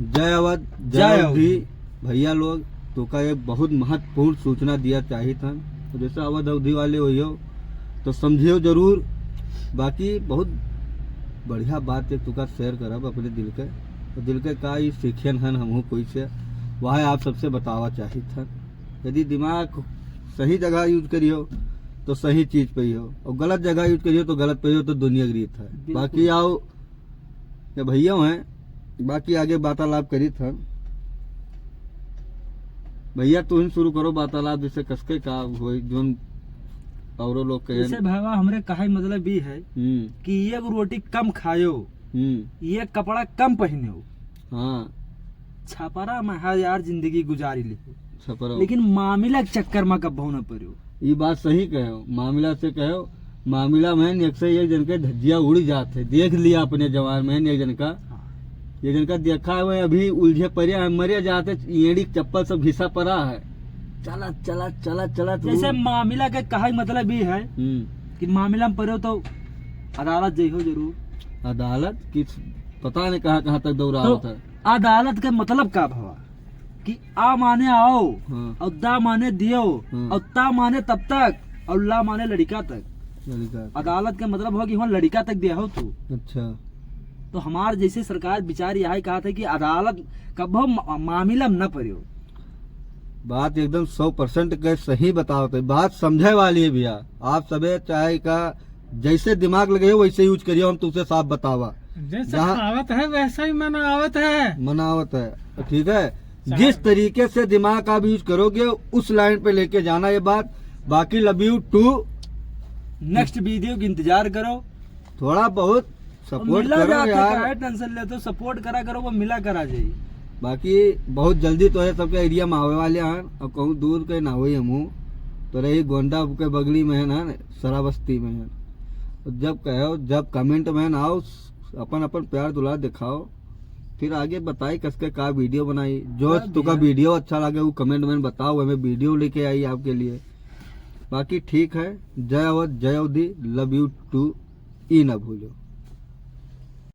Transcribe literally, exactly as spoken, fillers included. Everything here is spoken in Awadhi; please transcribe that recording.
जय अवध, जय जय अवधी। अवधी। भैया लोग, तोका एक बहुत महत्वपूर्ण सूचना दिया चाहित हन। तो जैसे अवध अवधी वाले होइयो, तो समझियो जरूर। बाकी बहुत बढ़िया बात एक तोका share करब अपने दिल के। तो दिल के का ई सीखेन हन हमहू कोई से, वह आप सबसे बतावा चाहित हन। यदि दिमाग सही जगह use करियो, तो सही चीज पइहो, और गलत जगह use करियो, तो गलत पइहो, तो दुनिया की रीत है। बिल्कुल। बाकी आओ, ये भैया हैं, बाकी आगे वार्तालाप करित हन। भैया, तू ही शुरू करो वार्तालाप, जैसे कसके का होई, जोन औरो लोग कहें। जैसे भावा, हमरे कहे मतलब ई है हम्म। कि एक रोटी कम खायो, हम्म। एक कपड़ा कम पहनो। हाँ। छपरा में है यार, जिंदगी गुजारी लिहो। छपरा। लेकिन मामिला के चक्कर में कब्बो न पड़ो। ई बात सही कहो, मामिला से कहो, मामिला में एक से एक जन के धज्जिया उड़ जात है। देख लिया अपने जवान में एक जन का, हाँ। एक जन का देखा हुआ अभी उलझे पड़े हैं, मरे जाते, एड़ी चप्पल सब घिसा पड़ा है। चला, चला, चला, चला, तू। जैसे मामिला के कहा मतलब ई है हम्म। कि मामिला में पड़ो तो अदालत जइहो जरूर। अदालत की पता नहीं कहाँ, कहाँ तक दौड़ा तो होता है। अदालत के मतलब का भवा कि आ माने आओ हाँ। और दा माने दियो हाँ। और ता माने तब तक और ला माने लड़िका तक। लड़िका तक। अदालत के मतलब हो कि वहाँ लड़िका तक दिया हो तू। अच्छा। तो हमार जैसे सरकार विचार यह कहा था कि अदालत कब्बो मा-, मामिला में न पड़ो। बात एकदम सौ percent के सही बतावत है, बात समझे वाली है भैया। आप सबे चाहे का जैसे दिमाग लगे हो वैसे use करियो, हम तुमसे साफ बतावा। जैसे जहाँ खावत है वैसे ही मनावत है। मनावत है, ठीक है। चाहे जिस तरीके से दिमाग आप use करोगे उस line पे लेके जाना ये बात। बाकी love you too। Next video की इंतजार करो। थोड़ा बहुत support मिला करो जाते यार। काहे tension लेते हो, support करा करो, वो मिला करा जाई। बाकी बहुत जल्दी तो है सबके area में आवे वाले हैं, और कहूँ दूर के ना होई हमहू, तो रही गोंडा के बगली में है ना, श्रावस्ती में है। तो जब कहो, जब comment में ना आओ, अपन अपन प्यार दुलार दिखाओ, फिर आगे बताई कसके का video बनाई। जो का तुका भैया? Video अच्छा लगे वो comment में बताओ, हमें video लेके आई आपके लिए। बाकी ठीक है, जय अवध, जय अवधी, love you too, ई ना भूलो।